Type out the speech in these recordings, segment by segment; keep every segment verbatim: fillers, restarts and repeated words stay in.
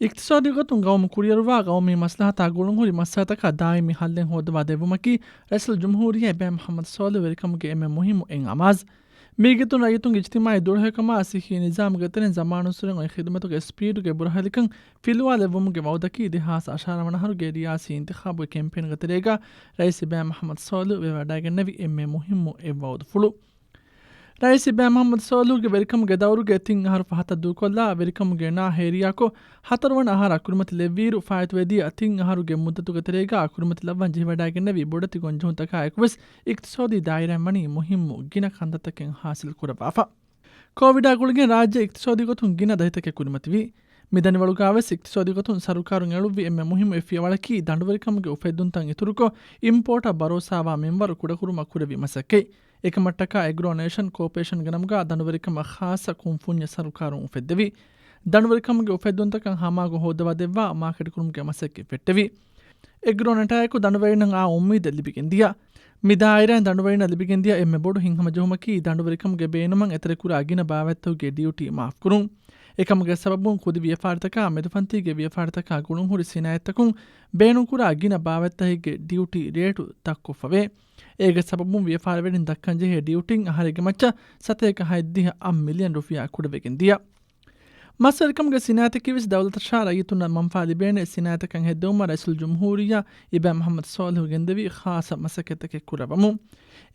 އިޤްތިޞާދީ ގޮތުން ގައުމު ކުރިއަރުވާ ގައުމީ މަސްލަހަތާ ގުޅުންހުރި މައްސަލަތަކާ ދާއިމީ ހައްލެއް ހޯދަވާ ދެއްވުމަކީ ރައީސުލްޖުމްހޫރިއްޔާ އިބްރާހިމް މުޙައްމަދު ޞާލިޙު ވެރިކަމުގެ އެންމެ މުހިއްމު އެއް އަމާޒް. މީގެ އިތުރުން ރައްޔިތުންގެ އިޖްތިމާޢީ ދުރުހެލިކަމާ ޞިއްޙީ ނިޒާމުގެ ތެރެއިން ޒަމާނުއްސުރެން އޮތް ޚިދުމަތުގެ ސްޕީޑުގެ ބުރަހެލިކަން ފިލުވާލެއްވުމުގެ ވަޢުދަކީ ދެހާސް އަށާރަ ވަނަ އަހަރުގެ ރިޔާސީ އިންތިޚާބުގެ ކެމްޕޭންގެ ތެރޭގަ ރައީސް އިބްރާހިމް މުޙައްމަދު ޞާލިޙު ވެވަޑައިގެންނެވި އެންމެ މުހިއްމު އެއް ވަޢުދުފުޅު. ރައީސް އިބްރާހިމް މުޙައްމަދު ޞާލިޙުގެ ވެރިކަމުގެ ދައުރުގެ ތިން އަހަރު ފަހަތަށް ދޫކޮށްލާ، ވެރިކަމުގެ ނާ ހޭރިޔާކޮށް، ހަތަރުވަނަ އަހަރަށް ކުރިމަތި ލެއްވިއިރު، ފާއިތުވެދިޔަ ތިން އަހަރުގެ މުއްދަތުގެ ތެރޭގަ ކުރިމަތި ލައްވަން ޖެހިވަޑައިގެންނެވި ބޮޑެތި ގޮންޖެހުންތަކާއެކުވެސް، އިޤްތިޞާދީ ދާއިރާއިން ވަނީ މުހިއްމު ގިނަ ކަންތައްތަކެއް ހާސިލް ކުރައްވާފަ. ކޯވިޑާ ގުޅިގެން ރާއްޖެ އިޤްތިޞާދީ ގޮތުން ގިނަ ދަތިތަކެއް ކުރިމަތިވީ. މިދަނިވަޅުގަވެސް އިޤްތިޞާދީ ގޮތުން ސަރުކާރުން އެޅުއްވި އެންމެ މުހިއްމު އެއް ފިޔަވަޅަކީ ދަނޑުވެރިކަމުގެ އުފެއްދުންތައް އިތުރުކޮށް، އިމްޕޯޓަށް ބަރޯސާވާ މިންވަރު ކުޑަކުރުމަށް ކުރެއްވި މަސައްކަތް. އެކަމަށްޓަކާ އެގްރޯ ނޭޝަން ކޯޕަރޭޝަންގެ ނަމުގަ ދަނޑުވެރިކަމަށް ޚާއްޞަ ކުންފުންޏެއް ސަރުކާރުން އުފެއްދެވި. ދަނޑުވެރިކަމުގެ އުފެއްދުންތަކަށް ހަމާގޮ ހޯއްދަވާ ދެއްވާ މާކެޓް ކުރުމުގެ މަސައްކަތް ފެއްޓެވި. އެގްރޯނެޓާއެކު ދަނޑުވެރިންނަށް އާ އުއްމީދެއް ލިބިގެން ދިޔަ. މި ދާއިރާއިން ދަނޑުވެރިންނަށް ލިބިގެން ދިޔަ އެންމެ ބޮޑު ހިތްހަމަޖެހުމަކީ ދަނޑުވެރިކަމުގެ ބޭނުމަށް އެތެރެކުރާ ގިނަ ބާވަތްތަކުގެ ޑިއުޓީ މާފްކުރުން. އެކަމުގެ ސަބަބުން ކުދި ވިޔަފާރިތަކާ މެދުފަންތީގެ ވިޔަފާރިތަކާ ގުޅުންހުރި ސިނާއަތްތަކުން ބޭނުންކުރާ ގިނަ ބާވަތްތަކެއްގެ ޑިއުޓީ ރޭޓު ދަށްކޮށްފަވޭ. އޭގެ ސަބަބުން ވިޔަފާރިވެރިން ދައްކަންޖެހޭ ޑިއުޓީން އަހަރެއްގެ މައްޗަށް ސަތޭކަ ހަތްދިހަ އަށް މިލިއަން ރުފިޔާ ކުޑަވެގެން ދިޔަ. މަސްވެރިކަމުގެ ސިނާއަތަކީވެސް ދައުލަތަށާ ރައްޔިތުންނަށް މަންފާ ލިބޭނެ ސިނާއަތަކަށް ހެއްދެވުމަށް ރައީސުލްޖުމްހޫރިއްޔާ އިބްރާހިމް މުޙައްމަދު ޞާލިޙު ގެންދެވީ ޚާއްޞަ މަސައްކަތްތަކެއް ކުރައްވަމުން.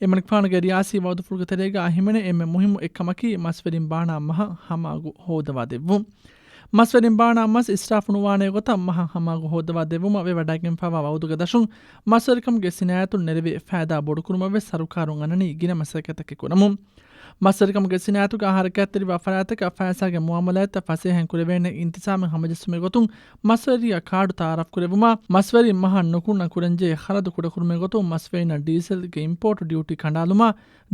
އެމަނިކުފާނުގެ ރިޔާސީ ވަޢުދުފުޅުގެ ތެރޭގަ ހިމެނޭ އެންމެ މުހިއްމު އެއްކަމަކީ މަސްވެރިން ބާނާ މަހަށް ހަމާގޮ ހޯދަވާ ދެއްވުން. މަސްވެރިން ބާނާ މަސް އިސްރާފު ނުވާނޭ ގޮތަށް މަހަށް ހަމާގޮ ހޯދަވާ ދެއްވުމަށް ވެވަޑައިގެންފާވާ ވަޢުދުގެ ދަށުން މަސްވެރިކަމުގެ ސިނާއަތުން ނެރެވޭ ފައިދާ ބޮޑުކުރުމަށްވެސް ސަރުކާރުން އަންނަނީ ގިނަ މަސައްކަތްތަކެއް ކުރަމުން. މަސްވެރިކަމުގެ ސިނާއަތުގަ ހަރަކާތްތެރިވާ ފަރާތްތަކަށް ފައިސާގެ މުއާމަލާތްތައް ފަސޭހައިން ކުރެވޭނެ އިންތިޒާމެއް ހަމަޖެއްސުމުގެ ގޮތުން މަސްވެރިއަށް ކާޑު ތައާރަފް ކުރެއްވުމާ، މަސްވެރިން މަހަށް ނުކުންނަ ކުރަންޖެހޭ ޚަރަދު ކުޑަކުރުމުގެ ގޮތުން މަސްވެރިންނަށް ޑީސެލްގެ އިމްޕޯޓް ޑިއުޓީ ކަނޑާލުމާ،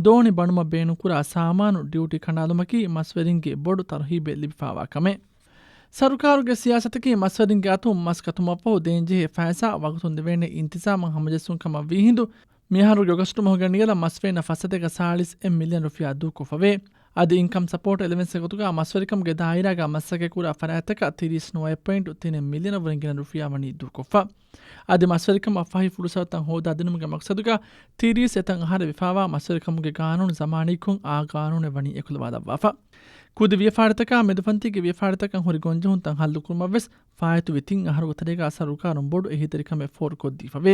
ދޯނި ބަނުމަށް ބޭނުންކުރާ ސާމާނު ޑިއުޓީ ކަނޑާލުމަކީ މަސްވެރިންގެ ބޮޑު ތަރުހީބެއް ލިބިފާވާ ކަމެއް. ސަރުކާރުގެ ސިޔާސަތަކީ މަސްވެރިންގެ އަތުން މަސް ގަތުމަށްފަހު ދޭންޖެހޭ ފައިސާ ވަގުތުން ދެވޭނެ އިންތިޒާމަށް ހަމަޖެއްސުން ކަމަށް ވީހިނދު، މިއަހަރުގެ އޮގަސްޓު މަހުގެ ނިޔަލަށް މަސްވެރިންނަށް ފަސްސަތޭކަ ސާޅީސް އެއް މިލިއަން ރުފިޔާ ދޫކޮށްފަވޭ. އަދި އިންކަމް ސަޕޯޓް އެލަވެންސްގެ ގޮތުގަ މަސްވެރިކަމުގެ ދާއިރާގަ މަސައްކަތްކުރާ ފަރާތްތަކަށް ތިރީސް ނުވަ ޕޮއިންޓު ތިނެއް މިލިއަނަށްވުރެން ގިނަ ރުފިޔާ ވަނީ ދޫކޮށްފަ. އަދި މަސްވެރިކަމަށް ފަހި ފުރުސަތުތައް ހޯދާދިނުމުގެ މަޤްޞަދުގަ ތިރީސް އެތައް އަހަރެއް ވެފާވާ މަސްވެރިކަމުގެ ގާނޫނު ޒަމާނީކޮށް، އާ ގާނޫނެއް ވަނީ އެކުލަވާލައްވާފަ. ކުދި ވިޔަފާރިތަކާ މެދުފަންތީގެ ވިޔަފާރިތަކަށް ހުރި ގޮންޖެހުންތައް ހައްލުކުރުމަށްވެސް ފާއިތުވި ތިން އަހަރުގެ ތެރޭގަ ސަރުކާރުން ބޮޑު އެހީތެރިކަމެއް ފޯރުކޮށްދީފަވޭ.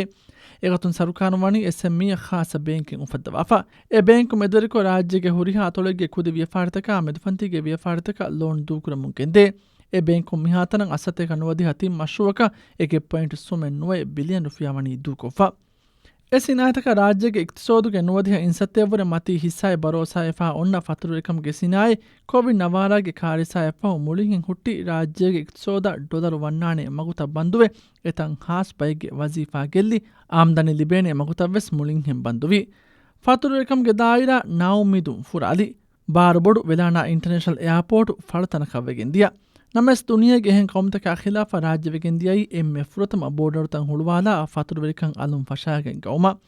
އެގޮތުން ސަރުކާރުން ވަނީ އެސްއެމްއީއަށް ޚާއްޞަ ބޭންކެއް އުފައްދަވާފަ. އެ ބޭންކު މެދުވެރިކޮށް ރާއްޖޭގެ ހުރިހާ އަތޮޅެއްގެ ކުދި ވިޔަފާރިތަކާ މެދުފަންތީގެ ވިޔަފާރިތަކަށް ލޯން ދޫކުރަމުން ގެންދޭ. އެ ބޭންކުން މިހާތަނަށް އަށްސަތޭކަ ނުވަދިހަ ތިން މަޝްރޫއަކަށް އެކެއް ޕޮއިންޓު ސުމެއް ނުވައެއް ބިލިއަން ރުފިޔާ ވަނީ ދޫކޮށްފަ. އެ ސިނާއަތަކަށް ރާއްޖޭގެ އިޤްތިޞާދުގެ ނުވަދިހަ އިންސައްތައަށްވުރެ މަތީ ހިއްސާއެއް ބަރޯސާވެފާ އޮންނަ ފަތުރުވެރިކަމުގެ ސިނާއަތް ކޯވިޑް ނަވާރާގެ ކާރިސާއަށްފަހު މުޅިންހެން ހުއްޓި ރާއްޖޭގެ އިޤްތިޞާދަށް ޑޮލަރު ވަންނާނޭ މަގުތައް ބަންދުވެ، އެތައް ހާސް ބައެއްގެ ވަޒީފާ ގެއްލި، އާމްދަނީ ލިބޭނޭ މަގުތައްވެސް މުޅިންހެން ބަންދުވި. ފަތުރުވެރިކަމުގެ ދާއިރާ ނާއުއްމީދުން ފުރާލި. ބާރުބޮޑު ވެލާނާ އިންޓަރނޭޝަނަލް އެއާޕޯޓު ފަޅުތަނަކަށް ވެގެން ދިޔަ. ނަމަވެސް، ދުނިޔޭގެ އެހެން ޤައުމުތަކާ ޚިލާފަށް ރާއްޖެ ވެގެން ދިޔައީ އެންމެ ފުރަތަމަ ބޯޑަރުތައް ހުޅުވާލާ ފަތުރުވެރިކަން އަލުން ފަށާގެން ގައުމަށް.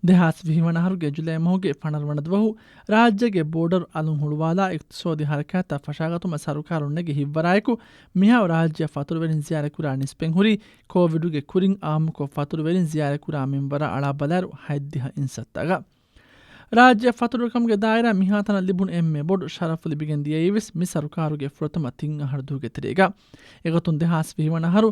ދެހާސް ވިހި ވަނަ އަހަރުގެ ޖުލައި މަހުގެ ފަނަރަ ވަނަ ދުވަހު ރާއްޖޭގެ ބޯޑަރު އަލުން ހުޅުވާލާ އިޤްތިޞާދީ ހަރަކާތްތައް ފަށާގަތުމަށް ސަރުކާރުން ނެގި ހިތްވަރާއެކު، މިހާރު ރާއްޖެއަށް ފަތުރުވެރިން ޒިޔާރަތްކުރާ ނިސްބަތް ހުރީ، ކޯވިޑުގެ ކުރިން އާއްމުކޮށް ފަތުރުވެރިން ޒިޔާރަތްކުރާ މިންވަރަށް އަޅާ ބަލާއިރު ހަތްދިހަ އިންސައްތައަށް. ރާއްޖެއަށް ފަތުރުވެރިކަމުގެ ދާއިރާ މިހާތަނަށް ލިބުނު އެންމެ ބޮޑު ޝަރަފު ލިބިގެން ދިޔައީވެސް މި ސަރުކާރުގެ ފުރަތަމަ ތިން އަހަރު ދުވަހުގެ ތެރޭގަ. އެގޮތުން ދެހާސް ވިހި ވަނަ އަހަރު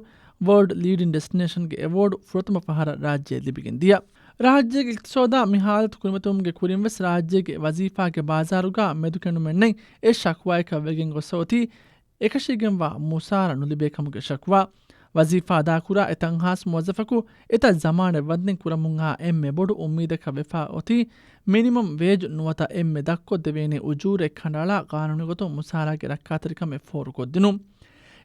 ވަރލްޑް ލީޑިން ޑެސްޓިނޭޝަންގެ އެވޯޑު ފުރަތަމަ ފަހަރަށް ރާއްޖެ ލިބިގެން ދިޔަ. ރާއްޖޭގެ އިޤްތިޞާދާ މި ހާލަތު ކުރިމަތިވުމުގެ ކުރިންވެސް ރާއްޖޭގެ ވަޒީފާގެ ބާޒާރުގަ މެދުކެނޑުމެއްނެތް އެއް ޝަކުވާއަކަށް ވެގެން ގޮސްފަ އޮތީ، އެކަށީގެންވާ މުސާރަ ނުލިބޭކަމުގެ ޝަކުވާ. ވަޒީފާ އަދާކުރާ އެތައް ހާސް މުވައްޒަފަކު އެތައް ޒަމާނެއް ވަންދެން ކުރަމުންއާ އެންމެ ބޮޑު އުއްމީދަކަށް ވެފާ އޮތީ، މިނިމަމް ވޭޖް ނުވަތަ އެންމެ ދަށްކޮށްދެވޭނެ އުޖޫރައެއް ކަނޑައަޅާ، ގާނޫނީ ގޮތުން މުސާރާގެ ރައްކާތެރިކަމެއް ފޯރުކޮށްދިނުން.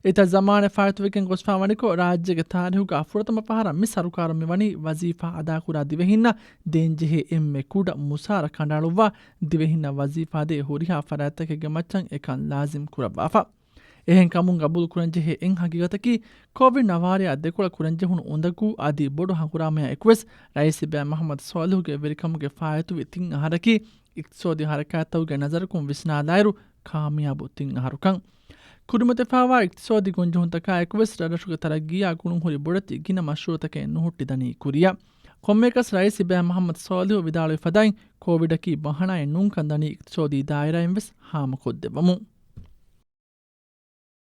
އެތައް ޒަމާނެއް ފާއިތުވެގެން ގޮސްފާވަނިކޮށް، ރާއްޖޭގެ ތާރީހުގަ ފުރަތަމަ ފަހަރަށް މި ސަރުކާރުން މިވަނީ ވަޒީފާ އަދާކުރާ ދިވެހިންނަށް ދޭންޖެހޭ އެންމެ ކުޑަ މުސާރަ ކަނޑައަޅުއްވާ، ދިވެހިންނަށް ވަޒީފާދޭ ހުރިހާ ފަރާތްތަކެއްގެ މައްޗަށް އެކަން ލާޒިމް ކުރައްވާފަ. އެހެންކަމުން ގަބޫލުކުރަންޖެހޭ އެއް ހަގީގަތަކީ، ކޯވިޑް ނަވާރައާ ދެކޮޅަށް ކުރަންޖެހުނު އުނދަގޫ އަދި ބޮޑު ހަނގުރާމަޔާ އެކުވެސް، ރައީސް އިބްރާހިމް މުޙައްމަދު ޞާލިޙުގެ ވެރިކަމުގެ ފާއިތުވި ތިން އަހަރަކީ، އިޤްތިޞާދީ ހަރަކާތްތަކުގެ ނަޒަރަކުން ވިސްނާލާއިރު، ކާމިޔާބު ތިން އަހަރުކަން. ކުރިމަތިވެފައިވާ އިޤްތިޞާދީ ގޮންޖެހުންތަކާއެކުވެސް ރަށްރަށުގެ ތަރައްގީއާ ގުޅުންހުރި ބޮޑެތި ގިނަ މަޝްރޫޢުތަކެއް ނުހުއްޓި ދަނީ ކުރިއަށް. ކޮންމެއަކަސް ރައީސް އިބްރާހިމް މުޙައްމަދު ޞާލިޙު ވިދާޅުވި ފަދައިން، ކޯވިޑަކީ ބަހަނާއެއް ނޫންކަން ދަނީ އިޤްތިޞާދީ ދާއިރާއިން ވެސް ހާމަކޮށްދެއްވަމުން.